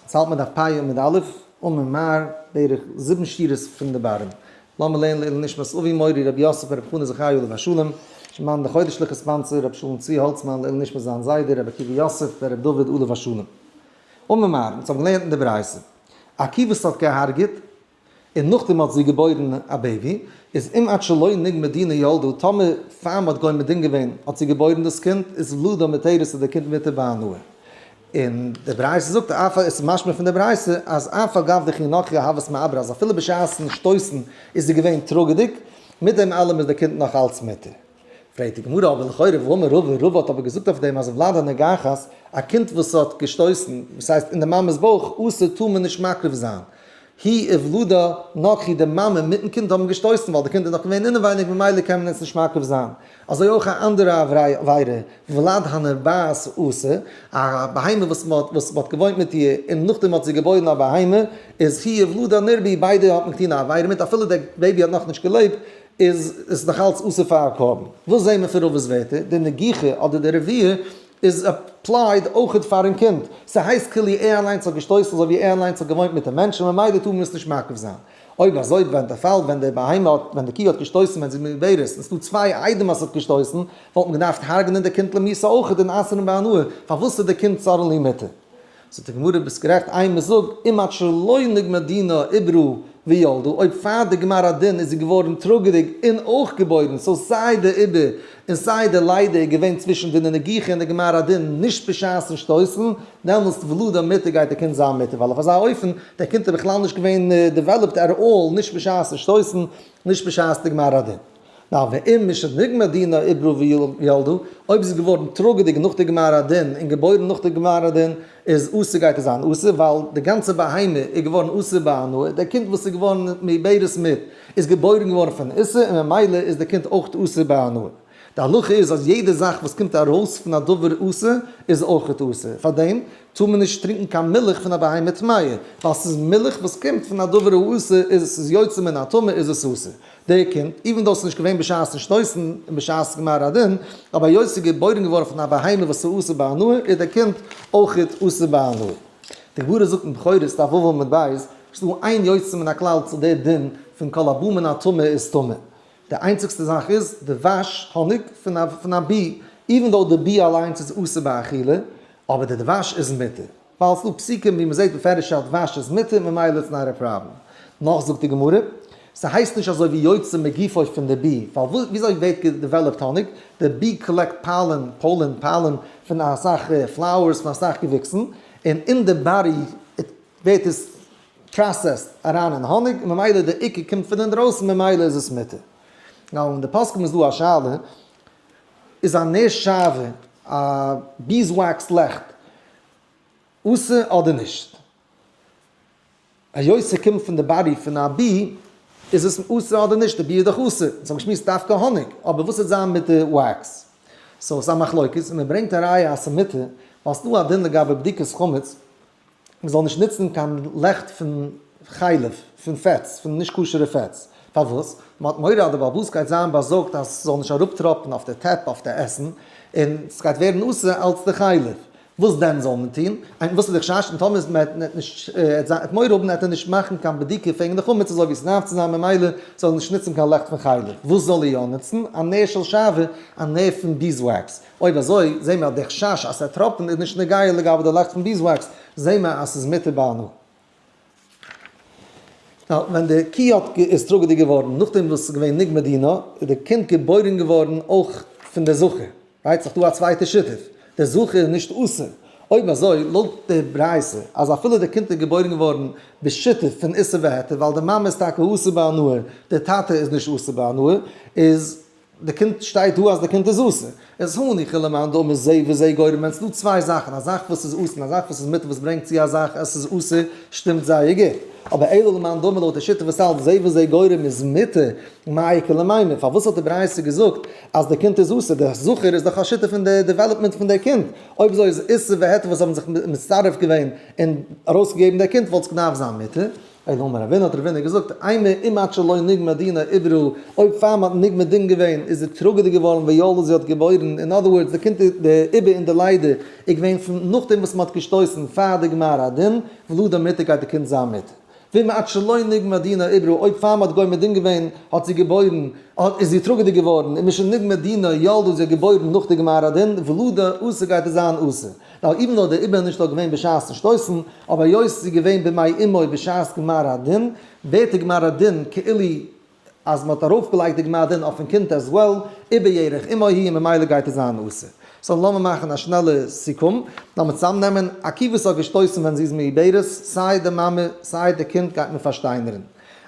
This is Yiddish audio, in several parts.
יעצט האלט מען דף פ' עמוד א', אמר מר, בערך זיבן שורות פון די bottom. לאמיר לערנען לעילוי נשמת אבי מורי רבי יוסף ברב חנא זכרי' עליו השלום, שמאן די חודש'ליכע sponsor רבי שלום צבי האלצמאן לעילוי נשמת זיין זיידע רבי עקיבא יוסף ברב דוד עליו השלום. אמר מר, אונז האבן געלערנט אין די ברייתא, א קו וואס האט געהארגעט און נאכדעם האט זי געבוירן א baby, איז אם עד שלא נגמר דינה ילדה, טאמער פאר מ'האט גומר דין געווען האט זי געבוירן דאס קינד, איז ולדה מותרת איז די קינד מותר בהנאה. און די ברייתא זאגט אף עס איז משמע פון די ברייתא אז אף על גב דכי נכרי הוות מעברא אז אפילו בשעת'ן שטויסן איז זי געווען טראגעדיג, מיט דעם אלעם איז די קינד נאך אלץ מותר. פרעגט די גמרא אבער לכאורה והאמר רבא, רבא האט אבער געזאגט אויף דעם אז ולד הנגחת, א קינד וואס האט געשטויסן, וואס הייסט אין די מאמע'ס בויך, אסור טאר מען נישט מקריב זיין. היא וולדה נכרי די מאמע מיטן קינד האבן געשטויסן ווייל די קינד איז נאך געווען אינעווייניג ממילא קען מען עס נישט מקריב זיין. אזוי אויך א אנדערע עבירה, ולד הנרבעת אסור, א בהמה וואס מען האט וואס מען האט געוואוינט מיט איר און נאכדעם האט זי געבוירן א בהמה, איז היא וולדה נרבעו ביידע האט מען געטון א עבירה מיט אפילו די baby האט נאכנישט געלעבט, איז עס נאך אלץ אסור פאר א קרבן. וואס זעהן מיר פון רבא'ס ווערטער? די נגיחה אדער די רביעה איז applied אויכעט פארן קינד. ס'הייסט כאילו ער אליינס האט געשטויסן אזוי ווי ער אליינס האט געוואוינט מיט די מענטשן ממילא טאר מען עס נישט מקריב זיין. אויב אזוי ווען די פאל ווען די בהמה האט ווען די קו האט געשטויסן ווען זי איז מעוברת און ס'דא צוויי עדים אז ס'האט געשטויסן וואלט מען געדארפט הרג'נען די קינד למיתה אויכעט און אסר'ן בהנאה. פארוואס איז די קינד suddenly מותר? זאגט די גמרא ביסט גערעכט אימא זאג אם עד שלא נגמר דינה עיברה וילדה אויב פאר די גמר הדין איז זי געווארן טראגעדיג און אויך געבוירן so סיי די עיבור און סיי די לידה איז געווען צווישן די נגיחה און די גמר הדין נישט בשעת'ן שטויסן דעמאלסט ולדה מותר גייט די קינד זיין מותר ווייל אויף אזא אופן דער קינד איז בכלל נישט געווען developed at all נישט בשעת'ן שטויסן נישט בשעת די גמר הדין. נאר ואם משנגמר דינה עיברה וילדה, אויב זי איז געווארן טראגעדיג נאך די גמר הדין און געבוירן נאך די גמר הדין, איז אסור גייט עס זיין אסור, ווייל די גאנצע בהמה איז געווארן אסור בהנאה, דער קינד וואס איז געווארן מעוברת מיט איז געבוירן געווארן פון איסור און ממילא איז די קינד אויך אסור בהנאה. די הלכה איז אז יעדע זאך וואס קומט ארויס פון א דבר אסור איז אויך אסור, פארדעם טאר מען נישט טרינקן קיין מילך פון א בהמה טמאה, ווייל ס'איז מילך וואס קומט פון א דבר האסור איז עס איז יוצא מן הטמא איז עס אסור. דער קינד, even though ס'איז נישט געווען בשעת'ן שטויסן און בשעת גמר הדין, אבער היות ס'איז געבוירן געווארן פון א בהמה וואס איז אסור בהנאה, איז דער קינד אויכעט אסור בהנאה. די גמרא זאגט אין בכורות דף ו' עמוד ב', ס'איז דא איין יוצא מן הכלל צו דער דין פון כל הבא מן הטמא איז טמא. די איינציגסטע זאך איז די דבש, האניג, פון א bee, even though די bee אליינס איז אסור באכילה, אבער די דבש איז מותר. ווייל ס'דא פסוקים ווי מ'זעט בפירוש אז דבש איז מותר ממילא it's not a problem. נאך זאגט די גמרא, ס'הייסט נישט אזוי ווי יוצא מגופו פון די bee, ווייל וויאזוי ווערט גע developed האניג, די bee collect pollen, pollen, pollen, פון אסאך flowers, פון אסאך געוויקסן, און אין די body ווערט עס processed אריין אין האניג, און ממילא די עיקר קומט פון אינדרויסן ממילא איז עס מותר. נאר אין די פוסקים איז דא א שאלה, איז א נר שעוה א beeswax לעכט אסור אדער נישט? היות ס'קומט פון די body פון א bee איז עס אסור אדער נישט? די bee איז דאך אסור, אונז האבן געשמועסט דווקא האניג, אבער וואס וועט זיין מיט די wax? so ס'איז א מחלוקת און מ'ברענגט א ראיה אז ס'מותר ווייל ס'דא א דין לגבי בדיקת חמץ מ'זאל נישט נוצן קיין לעכט פון חלב, פון פעטס, פון נישט כשר'ע פעטס. פארוואס? מ'האט מורא אז די בעל הבית גייט זיין באזארגט אז ס'זאל נישט אראפטראפן אויף די טעפ אויף די עסן, און ס'גייט ווערן אסור אלץ די חלב. וואס דען זאל מען טון? און וואס איז די חשש? און טאמער מען וועט נישט ער וועט מורא האבן וועט ער נישט מאכן קיין בדיקה וועגן די חמץ אזוי ווי ס'דארף צו זיין ממילא זאל ער נישט נוצן קיין לעכט פון חלב. וואס זאל ער יא נוצן? א נר של שעוה, א נר פון beeswax. אויב אזוי זעהן מיר אז די חשש אז ס'וועט טראפן איז נישט נוגע לגבי די לעכט פון beeswax, זעהן מיר אז ס'איז מותר בהנאה. נאר ווען די קי האט איז טראגעדיג געווארן נאכדעם וואס ס'איז געווען נגמר דינה, איז די קינד געבוירן געווארן אויך פון די זכר. right? ס'איז דא א צווייטע שיתוף, די זכר איז נישט אסור. אויב אזוי, לויט די ברייתא, אז אפילו די קינד איז געבוירן געווארן בשיתוף פון איסור והיתר, ווייל די מאמע איז טאקע אסור בהנאה, די טאטע איז נישט אסור בהנאה, איז די קינד שטייט דא אז די קינד איז אסור, איז הניחא למאן דאמר זה וזה גורם ווען ס'דא צוויי זאכן א זאך וואס איז אסור און א זאך וואס איז מותר וואס ברענגט צו א זאך אז ס'איז אסור שטימט זייער גוט, אבער אלא למאן דאמר לויט די שיטה וואס האלט זה וזה גורם איז מותר מאי איכא למימר פארוואס האט די ברייתא געזאגט אז די קינד איז אסור די זכר איז דאך א שיטה פון די development פון די קינד אויב אזוי איז איסור והיתר וואס האבן זיך מצטרף געווען און ארויסגעגעבן די קינד וואלט עס געדארפט זיין מותר. אלא אמר רבינא, האט רבינא געזאגט, אימא אם עד שלא נגמר דינא עיברה, אויב פאר מ'האט נגמר דין געווען איז זי טראגעדיג געווארן וילדה זי האט געבוירן, אין other words די קינד די עיבור און די לידה איז געווען פון נאכדעם וואס מ'האט געשטויסן פאר די גמר הדין, ולדה מותר גייט די קינד זיין מותר. ואם עד שלא נגמר דינא עיברה, אויב פאר מ'האט גומר דין געווען האט זי געבוירן, איז זי טראגעדיג געווארן, און משנגמר דינא ילדה זי האט געבוירן נאך די גמר הדין, ולדה אסור גייט עס זיין אסור. נאר even though דער עיבור איז נישט דארט געווען בשעת'ן שטויסן, אבער היות ס'איז געווען במעי אמו בשעת גמר הדין, ווערט די גמר הדין כאילו אז מ'האט ארויפגעלייגט די גמר הדין אויפן קינד as well, עיבור ירך אמו היא און ממילא גייט עס זיין אסור. so לאמיר מאכן א שנעלע סיכום, לאמיר צוזאמנעמען, א קו וואס האט געשטויסן ווען זי איז מעוברת, סיי די מאמע סיי די קינד גייט מען פארשטיינערן.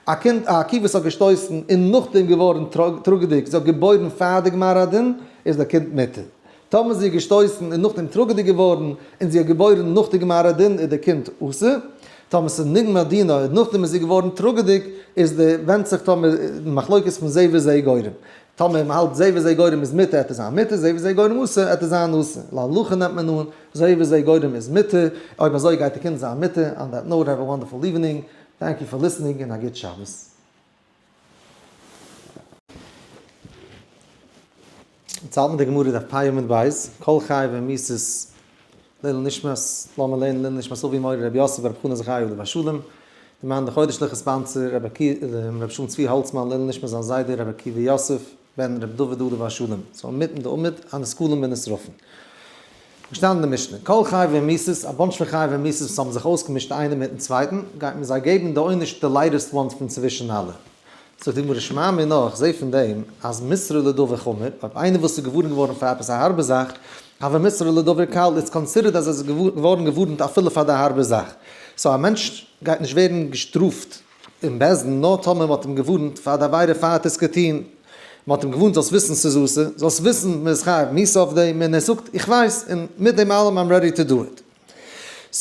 א קינד א קו וואס האט געשטויסן און נאכדעם געווארן טראגעדיג, זי האט געבוירן פאר די גמר הדין, איז די קינד מותר. טאמער זי איז געשטויסן און נאכדעם טראגעדיג געווארן, און זי האט געבוירן נאך די גמר הדין איז די קינד אסור. טאמער ס'איז נגמר דינו און נאכדעם איז זי געווארן טראגעדיג, איז די ווענדט זיך טאמער מחלוקת פון זה וזה גורם. טאמער מ'האלט זה וזה גורם איז מותר עט עס זיין מותר, זה וזה גורם אסור עט עס זיין אסור. להלכה נעמט מען אן זה וזה גורם איז מותר, אויב אזוי גייט די קינד זיין מותר. On that note have a wonderful evening, thank you for listening און א גוט שבת. יעצט האלט מען די גמרא דף פ' עמוד ב', כל חייבי מיתות לעילוי נשמת, לאמיר לערנען לעילוי נשמת אבי מורי רבי יוסף ברב חנא זכרי' עליו השלום, די מאן די חודש'ליכע sponsor רבי רבי שלום צבי האלצמאן לעילוי נשמת זיין זיידע רבי עקיבא יוסף בן רבי דוד עליו השלום, so אינמיטן די עמוד הנסקלים ונשרפין. געשטאנען אין די משנה, כל חייבי מיתות, א bunch פון חייבי מיתות וואס האבן זיך אויסגעמישט איינער מיטן צווייטן, גייט מען זיי געבן די עונש די lightest ones פון צווישן אלע. זאגט די גמרא שמע מינה, איך זע פון דעם אז מוסרה לדבר חמור, אויב איינער וואס איז געווארנט געווארן פאר עפעס א הארבע זאך, הוי מוסרה לדבר קל, it's considered אז ער איז געווארן געווארנט אפילו פאר די הארבע זאך. so א מענטש גייט נישט ווערן געשטראפט אין בית דין נאר טאמער מ'האט אים געווארנט פאר די עבירה פאר ער האט עס געטון. מ'האט אים געווארנט זאלסט וויסן ס'איז אסור, זאלסט וויסן מ'איז חייב מיתה אויף דעם, און ער זאגט איך ווייס, און מיט דעם אלעם I'm ready to do it.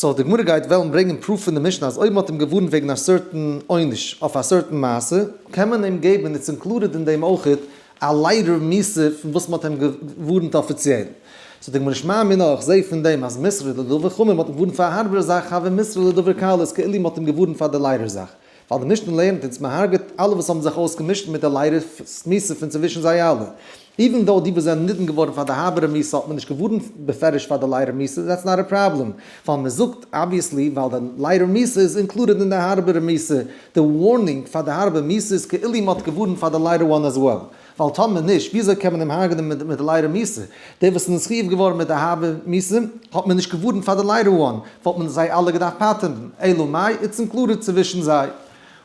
so די גמרא גייט וועלן ברענגען proof פון די משנה אז אויב מ'האט אים געווארנט וועגן א certain עונש אויף א certain מעשה, קען מען אים געבן, it's included אין דעם אויכעט, א lighter מיתה פון וואס מ'האט אים געווארנט אפיציעל. so די גמרא שמע מינה, איך זעה פון דעם אז מוסרה לדבר חמור, מ'האט אים געווארנט פאר א הארבערע זאך, הוי מוסרה לדבר קל, איז כאילו מ'האט אים געווארנט פאר די lighter זאך. ווייל די משנה לערנט אונז מ'הרג'עט אלע וואס האבן זיך אויסגעמישט מיט די lighter מיתה פון צווישן זיי אלע. even though די וואס זענען נידון געווארן פאר די הארבערע מיתה האט מען נישט געווארנט בפירוש פאר די lighter מיתה, that's not a problem. ווייל מ'זאגט obviously ווייל די lighter מיתה איז included אין די הארבערע מיתה, די warning פאר די הארבע מיתה איז כאילו מ'האט געווארנט פאר די lighter one as well. ווייל טאמער נישט, וויאזוי קען מען אים הרג'נען מיט די lighter מיתה? דער וואס איז נתחייב געווארן מיט די הארבע מיתה, האט מען נישט געווארנט פאר די lighter one, וואלט מען זיי אלע געדארפט פטר'ן, אלא מאי, it's included צווישן זיי.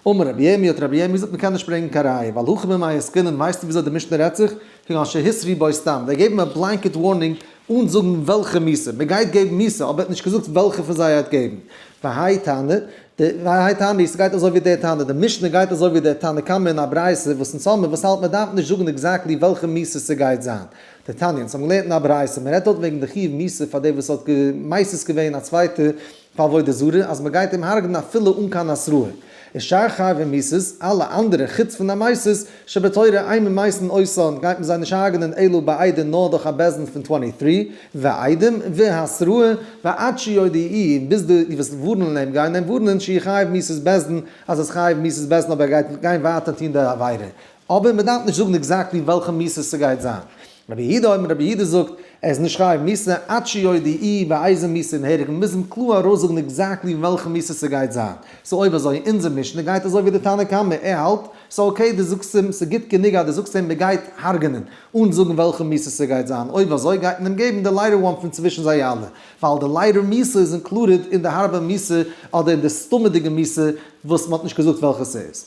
אמר רבי ירמי', האט רבי ירמי' געזאגט, מען קען נישט ברענגען קיין ראיה, ווייל הכא במאי עסקינן, ווייסטו וויאזוי די משנה רעדט זיך? כגון שהתרו בו סתם, זיי געבן א blanket warning אן זאגן וועלכע מיתה, מען גייט געבן מיתה, אבער ער האט נישט געזאגט וועלכע פון זיי ער האט געבן. והאי תנא, והאי תנא, ס'גייט אזוי ווי דער תנא, די משנה גייט אזוי ווי דער תנא קמא אין א ברייתא וואס אונז האמיר וואס האלט מען דארף נישט זאגן exactly וועלכע מיתה ס'גייט זיין. דתניא, אונז האבן געלערנט אין א ברייתא, מ'רעדט דארט וועגן די חיוב מיתה פאר דער וואס האט מסית געווען א צווייטע פאר עבודה זרה, אז מ'גייט אים הרג'נען אפילו אן קיין התראה. איז שאר חייבי מיתות, אלע אנדערע חוץ פון די מסית, שבתורה אין ממיתין אותן, גייט מען זיי נישט הרג'נען אלא בעדים נאר דורך א בית דין פון 23, ועדים, והתראה, ועד שיודיעוהו, ביז די וואס ווארענען אים גייען אים ווארענען שהוא חייב מיתת בית דין, אז ער איז חייב מיתת בית דין אבער ער גייט גיין ווייטער טון די עבירה. אבער מען דארף נישט זאגן exactly וועלכע מיתות ס'גייט זיין. רבי יהודה אומר, רבי יהודה זאגט, ער איז נישט חייב מיתה עד שיודיעוהו באיזה מיתה נהרג, מען מוז אים קלאר ארויסזאגן exactly וועלכע מיתה ס'גייט זיין. so אויב אזוי אונזער משנה גייט אזוי ווי די תנא קמא, ער האלט, ס'איז okay דו זאגסט אים, ס'איז גוט גענוג אז דו זאגסט אים מ'גייט הרג'נען, אן זאגן וועלכע מיתה ס'גייט זיין, אויב אזוי גייט מען אים געבן די lighter one פון צווישן זיי אלע, ווייל די lighter מיתה איז included אין די הארבע מיתה אדער אין די סתמ'דיגע מיתה וואס מ'האט נישט געזאגט וועלכע ס'איז.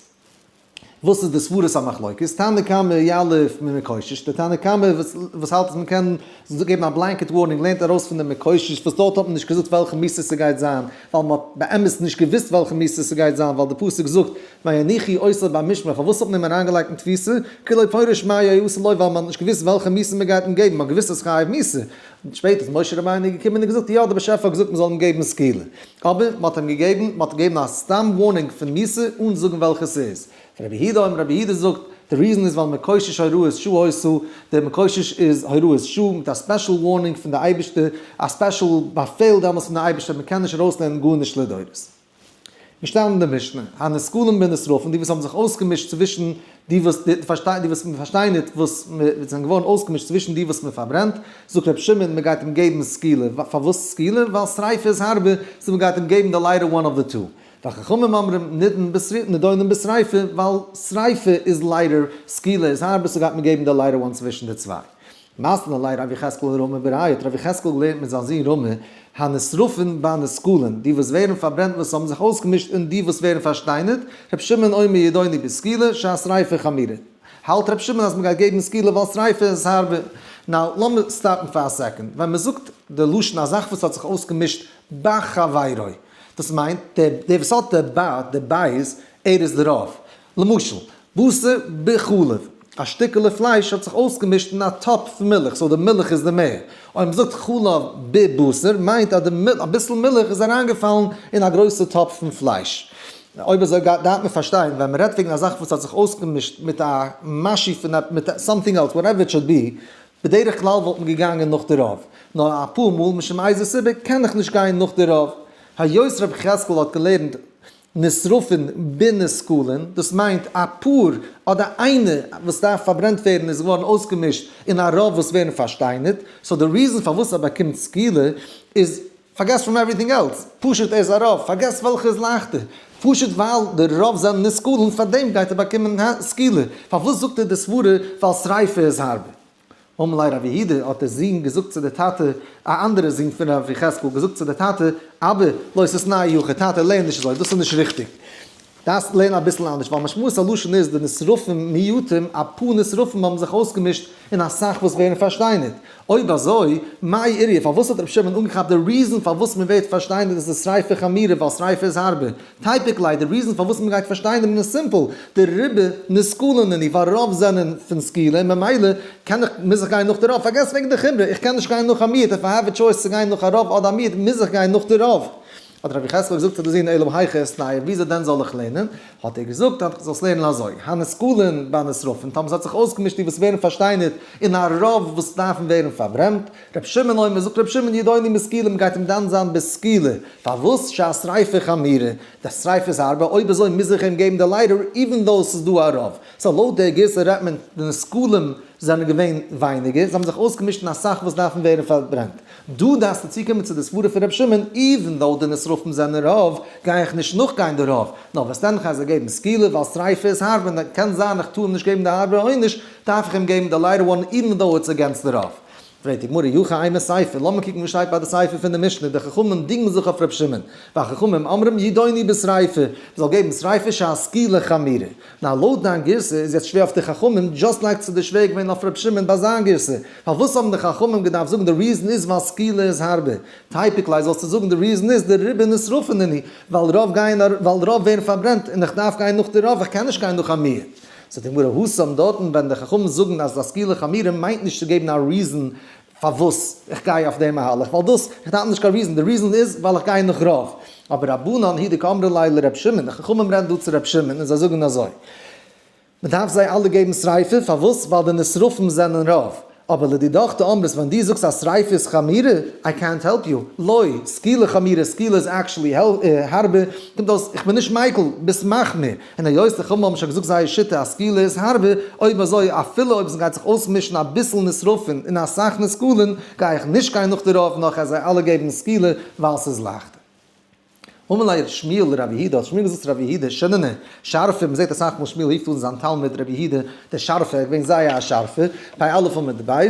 וואס איז די סברת המחלוקת? תנא קמא יליף ממקושש, די תנא קמא וואס האלט אז מ'קען געבן א blanket warning לערנט ארויס פון די מקושש וואס דארט האט מען נישט געזאגט וועלכע מיתה ס'גייט זיין, ווייל מ'האט באמת נישט געוואוסט וועלכע מיתה ס'גייט זיין ווייל די פסוק זאגט ויניחו אותו במשמר פארוואס האט מען אים אריינגעלייגט אין תפיסה? כי לא פירש מה יעשה לו ווייל מ'האט נישט געוואוסט וועלכע מיתה מ'גייט אים געבן, מ'האט געוואוסט אז חייב מיתה. שפעטער איז משה רבינו געקומען און געזאגט יא דער באשעפער האט געזאגט מ'זאל אים געבן סקילה. אבער מ'האט אים געגעבן, מ'האט געגעבן א סתם warning פון מיתה אן זאגן וועלכע ס'איז. רבי יהודה אומר, רבי יהודה זאגט, די reason איז ווייל מקושש הוראת שעה היתה, דער מקושש איז הוראת שעה מיט א special warning פון די אייבערשטער, א special באפעל דעמאלס פון די אייבערשטער, מ'קען נישט ארויסלערנען גארנישט לדורות. געשטאנען אין די משנה, הנסקלים בנשרפין, די וואס האבן זיך אויסגעמישט צווישן די וואס די פארשטיי די וואס מען פארשטיי ניט וואס מען זענען געווארן אויסגעמישט צווישן די וואס מען פארברענט, זאגט רבי שמעון מען גייט אים געבן סקילה, פארוואס סקילה? ווייל שריפה איז הארבער, so מען גייט אים געבן די lighter one of the two. וחכמים אומרים נידון נידונים בשריפה, ווייל שריפה איז lighter, סקילה איז הארבער, so גייט מען געבן די lighter one צווישן די צוויי. מתני ליה רב יחזקאל לרמי בריה, האט רב יחזקאל געלערנט מיט זיין זון רמי, הנשרפין בהנסקלין, די וואס ווערן פארברענט וואס האבן זיך אויסגעמישט און די וואס ווערן פארשטיינערט, ר' שמעון אומר ידונו בסקילה, שהשריפה חמורה. האלט ר' שמעון אז מען גייט געבן סקילה ווייל שריפה איז הארבער. now לאמיר stop ן פאר א second, ווען מען זאגט די לשון א זאך וואס האט זיך אויסגעמישט בחבירו, דאס מיינט דער וואס האט די בא, די בית, ער איז די רוב. למשל, בשר בחלב, א שטיקעלע פלייש האט זיך אויסגעמישט אין א טאפ פון מילך, so די מילך איז די מער. אויב מ'זאגט חלב בבשר מיינט אז די אביסל מילך איז אריינגעפאלן אין א גרויסע טאפ פון פלייש. אויב אזוי דארף מען פארשטיין, ווען מ'רעדט וועגן א זאך וואס האט זיך אויסגעמישט מיט א משהו פון א מיט something else, whatever it should be, בדרך כלל וואלט מען געגאנגען נאך די רוב. נאר אפאר מאל משום איזה סיבה קען איך נישט גיין נאך די רוב. היות רבי יחזקאל האט געלערנט נשרפין בנסקלין, דאס מיינט א פאר אדער איינע וואס דארף פארברענט ווערן איז געווארן אויסגעמישט אין א רוב וואס ווערן פארשטיינערט, so די reason פארוואס ער באקומט סקילה איז, פארגעס from everything else, פשוט ער איז א רוב, פארגעס וועלכע איז לייכטער, פשוט ווייל די רוב זענען נסקלין פארדעם גייט ער באקומען סקילה, פארוואס זאגט ער די סברה ווייל שריפה איז הארבער? אמר ליה רב יהודה, האט דער זון געזאגט צו דער טאטע, א אנדערער זון פון רב יחזקאל געזאגט צו דער טאטע, אבא, לא תיתני הכי, טאטע, לערן נישט אזוי, דאס איז נישט ריכטיג. דארפסט לערנען אביסל אנדערש, ווייל משמעות הלשון איז, די נשרפים מיעוטים, א פאר נשרפים האבן זיך אויסגעמישט אין א סך וואס ווערן פארשטיינערט. אויב אזוי, מאי איריא, פארוואס האט רבי שמעון אנגעכאפט די reason פארוואס מען ווערט פארשטיינערט איז די שריפה חמורה ווייל שריפה איז הארבער, תיפוק ליה, די reason פארוואס מען גייט פארשטיינערן איז simple, דרובא נסקלין נינהו ווייל רוב זענען פון סקילה און ממילא קען איך מוז איך גיין נאך די רוב, פארגעס וועגן די חומרא, איך קען נישט גיין נאך א מיעוט, if I have a choice צו גיין נאך א רוב אדער א מיעוט מוז איך גיין נאך די רוב. האט רבי יחזקאל געזאגט צו די זון אלא היכי איתנייה וויאזוי דען זאל איך לערנען? האט ער געזאגט אז זאלסט לערנען אזוי, הנסקלין בהנשרפין, טאמער ס'האט זיך אויסגעמישט די וואס ווערן פארשטיינערט אין א רוב וואס דארפן ווערן פארברענט, רבי שמעון אומר, זאגט רבי שמעון ידונו בסקילה, מ'גייט אים דן זיין בסקילה, פארוואס שהשריפה חמורה, די שריפה איז הארבער, אויב אזוי מוז איך אים געבן די lighter even though ס'איז דא א רוב, so לויט דער גירסא רעדט מען די נסקלים זענען געווען ווייניגער, זיי האבן זיך אויסגעמישט אין אסאך וואס דארפן ווערן פארברענט. דא דארפסטו צוקומען צו די סברה פון ר' שמעון, even though די נשרפים זענען רוב, גיי איך נישט נאכגיין די רוב, נאר וואס דען כ'גיי זיי געבן סקילה ווייל שריפה איז הארב און קען זיין איך טאר אים נישט געבן די הארבערע עונש, דארף איך אים געבן די lighter one even though it's against די רוב. פרעגט די גמרא אי הכי אימא סיפא, לאמיר קוקן וואס שטייט ביי די סיפא פון די משנה, די חכמים דינגן זיך אויף ר' שמעון, והחכמים אומרים ידונו בשריפה, מ'זאל געבן שריפה שהסקילה חמורה. נאר לויט דיין גירסא איז יעצט שווער אויף די חכמים just like ס'איז דיר שווער געווען אויף ר' שמעון ביי זיין גירסא. פארוואס האבן די חכמים געדארפט זאגן די reason איז ווייל סקילה איז הארבער? תיפוק ליה זאלסטו זאגן די reason איז דרובא נשרפין נינהו ווייל רוב גייען ווייל רוב ווערן פארברענט און איך דארף גיין נאך די רוב איך קען נישט גיין נאך א מיעוט. זאגט די גמרא התם דארטן ווען די חכמים זאגן אז הסקילה חמורה מיינט נישט צו געבן א reason פארוואס איך גיי אויף דעם מהלך, ווייל דאס, איך דארף נישט קיין reason, די reason איז ווייל איך גיי נאך רוב. אבער רבנן הוא דקאמרי ליה לר' שמעון, די חכמים רעדן דא צו ר' שמעון און זיי זאגן אזוי, מען דארף זיי אלע געבן שריפה, פארוואס? ווייל די נשרפים זענען רוב. אבער לדידך דאמרת ווען דו זאגסט אז שריפה איז חמורה, איי קענט העלפ יו, לא, סקילה חמורה, סקילה איז actually הארבער, קומט אויס איך בין נישט מיקל, ביסט מחמיר. און היות די חכמים האבן שוין געזאגט זייער שיטה אז סקילה איז הארבער, אויב אזוי אפילו אויב עס גייט זיך אויסמישן אביסל נשרפין און אסאך נסקלין, גיי איך נישט גיין נאך די רוב נאך אז זיי אלע געבן סקילה ווייל ס'איז לייכטער. אמר ליה שמואל לרב יהודה, האט שמואל געזאגט צו רב יהודה, שננה, שארפער, מ'זעט אסאך מאל שמואל רופט אן זיין תלמיד רב יהודה דער שארפער, ער איז געווען זייער א שארפער, פ"א עמוד ב',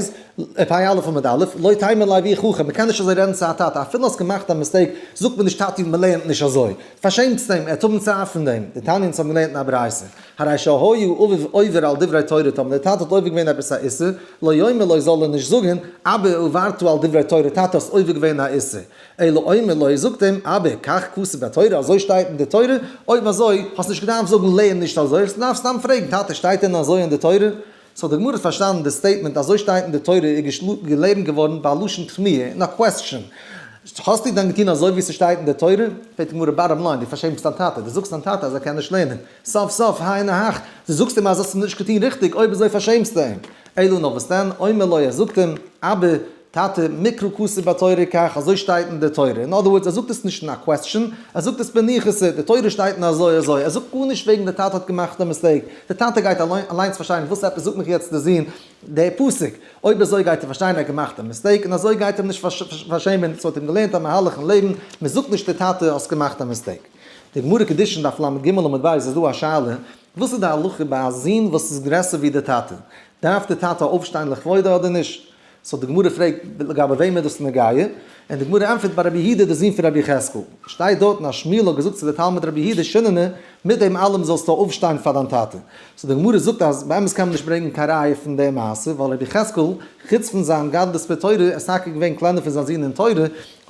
פ"א עמוד א', לא תימא ליה לאבוך הכי, מ'קען נישט אזוי רעדן צו א טאטע, אפילו האסט געמאכט א mistake, זאגט מען נישט טאטי מ'לערנט נישט אזוי, פארשעמסט אים, ער וועט האבן צער פון דעם. דתניא אונז האבן געלערנט אין א ברייתא, הרי שהיה אביו עובר על דברי תורה טאמער דער טאטע האט עובר געווען עפעס א איסור, לא יאמר לו זאל ער נישט זאגן, אבא עברת על דברי תורה טאטע האסט עובר געווען א איסור, אלא אומר לו זאגט אים, אבא כך כתוב בתורה אזוי שטייט אין די תורה, אויב אזוי האסט נישט געדארפט זאגן לערן נישט אזוי, האסט געדארפט סתם פרעגן טאטע שטייט דען אזוי אין די תורה? so די גמרא האט פארשטאנען די statement אזוי שטייט אין די תורה איז געלערנט געווארן ביי א לשון תמיהה און א question. האסטו דען געטון אזוי ווי ס'שטייט אין די תורה? פרעגט די גמרא bottom line, דו פארשעמסט דיין טאטע, דו זאגסט דיין טאטע אז ער קען נישט לערנען, סוף סוף היינו הך, דו זאגסט אים אז האסט נישט געטון ריכטיג, אויב אזוי פארשעמסטו אים. אלא נאר וואס דען, אומר לו ער זאגט אים, אבא, טאטע, מקרא כתוב בתורה כך, אזוי שטייט אין די תורה. In other words, ער זאגט עס נישט אין א question, ער זאגט עס בניחותא, די תורה שטייט אין אזוי אזוי. ער זאגט גארנישט וועגן די טאטע האט געמאכט א mistake. די טאטע גייט אליינס פארשטיין וואס עפעס זאגט מיך יעצט די זון די פסוק. אויב אזוי גייט ער פארשטיין ער האט געמאכט א mistake, און אזוי גייט אים נישט פארשעמען. ס'האט אים געלערנט א מהלך אין לעבן, מען זאגט נישט די טאטע האסט געמאכט א mistake. די גמרא קידושין דף לג עמוד ב' איז דא א שאלה, וואס איז די הלכה ביי א זון וואס איז גרעסער ווי די טאטע? דארף די טאטע אויפשטיין לכבודו אדער נישט? so די גמרא פרעגט לגבי וועם איז דאס נוגע, און די גמרא ענטפערט ביי רבי יהודה די זון פון רבי יחזקאל, שטייט דארטן אז שמואל האט געזאגט צו די תלמיד רבי יהודה שיננא, מיט דעם אלעם זאלסטו אויפשטיין פאר דיין טאטע. so די גמרא זאגט אז באמת קען מען נישט ברענגען קיין ראיה פון די מעשה, ווייל רבי יחזקאל, חוץ פון זיין גדלות בתורה, איז טאקע געווען קלענער פון זיין זון אין תורה,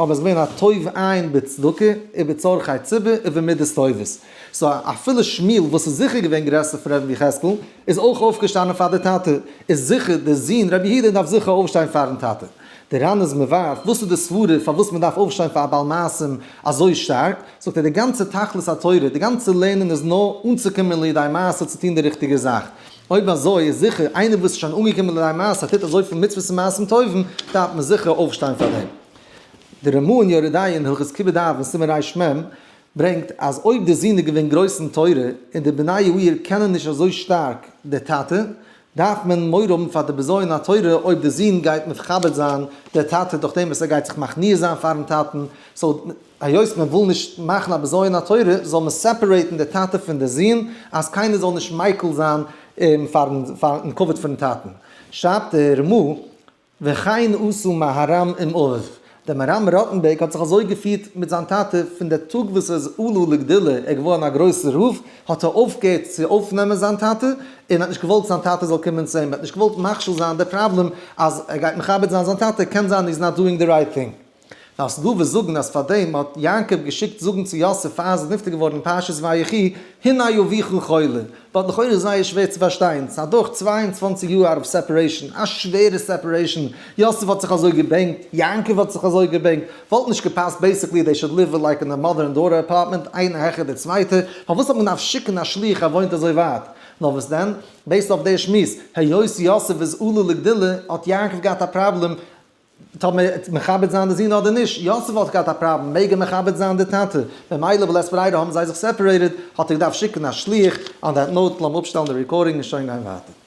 אבער איז געווען א טוב עין בצדקה ובצרכי ציבור ובמידות טובות. so אפילו שמואל וואס איז זיכער געווען גרעסער פון רבי יחזקאל, איז אויך אויפגעשטאנען פאר די טאטע, איז זיכער דער זון רבי יהודה דארף זיכער אויפשטיין פארן טאטע. דער ר"ן איז מבאר וואס איז די סברה פארוואס מען דארף אויפשטיין פאר א בעל מעשים אזוי שטארק, זאגט ער די גאנצע תכלית התורה, די גאנצע לערנען איז נאר אנצוקומען לידי מעשה צו טון די ריכטיגע זאך, אויב אזוי איז זיכער איינער וואס איז שוין אנגעקומען לידי מעשה טוט אזויפיל מצוות און מעשים טובים, דארף מען זיכער אויפשטיין פאר דעם. די רמ"א אין יורה דעה אין הלכות כיבוד אב אין סימן ר"מ ברענגט אז אויב די זון איז געווען גרויס אין תורה און די בני העיר קענען נישט אזוי שטארק די טאטע, דארף מען מורא האבן פאר די בזיון התורה אויב די זון גייט מכבד זיין די טאטע דורך דעם וואס ער גייט זיך מכניע זיין פארן טאטן, so היות מען וויל נישט מאכן א בזיון התורה זאל מען separate ן די טאטע פון די זון אז קיינער זאל נישט מיקל זיין פארן כבוד פונעם טאטן. שרייבט די רמ"א וכן עשו מהר"ם עם אביו, דער מהר"ם ראטענבערג האט זיך אזוי געפירט מיט זיין טאטע פון דער טאג וואס ער איז עלה לגדולה, ער איז געווארן א גרויסער רב, האט ער אויפגעהערט צו אויפנעמען זיין טאטע, און האט נישט געוואלט זיין טאטע זאל קומען צו אים, ער האט נישט געוואלט מכשיל זיין די פראבלעם אז ער גייט מכבד זיין זיין טאטע, קען זיין he's not doing the right thing. ווייל ס'דא וואס זאגן אז פארדעם האט יעקב געשיקט זאגן צו יוסף פאר ער איז נפטר געווארן אין פרשת ויחי, הנה אביך חולה. but לכאורה איז זייער שווער צו פארשטיין, ס'איז אדורך 22 יאר out of separation, א שווערע separation, יוסף האט זיך אזוי געבענקט, יעקב האט זיך אזוי געבענקט, וואלט נישט געפאסט basically they should live like in a mother and daughter apartment, איינע העכער די צווייטע, פארוואס האט מען געדארפט שיקן א שליח ער וואוינט אזוי ווייט? נאר וואס דען, based אויף די שמועס, היות יוסף איז עולה לגדולה, האט יעקב געהאט א פראבלעם, טאמער מכבד זיין די זון אדער נישט, יוסף האט געהאט א פראבלעם, מעג ער מכבד זיין די טאטע? ממילא בלית ברירה האבן זיי זיך separated, האט ער געדארפט שיקן א שליח, on that note לאמיר אפשטעלן די recording און שוין גיין ווייטער.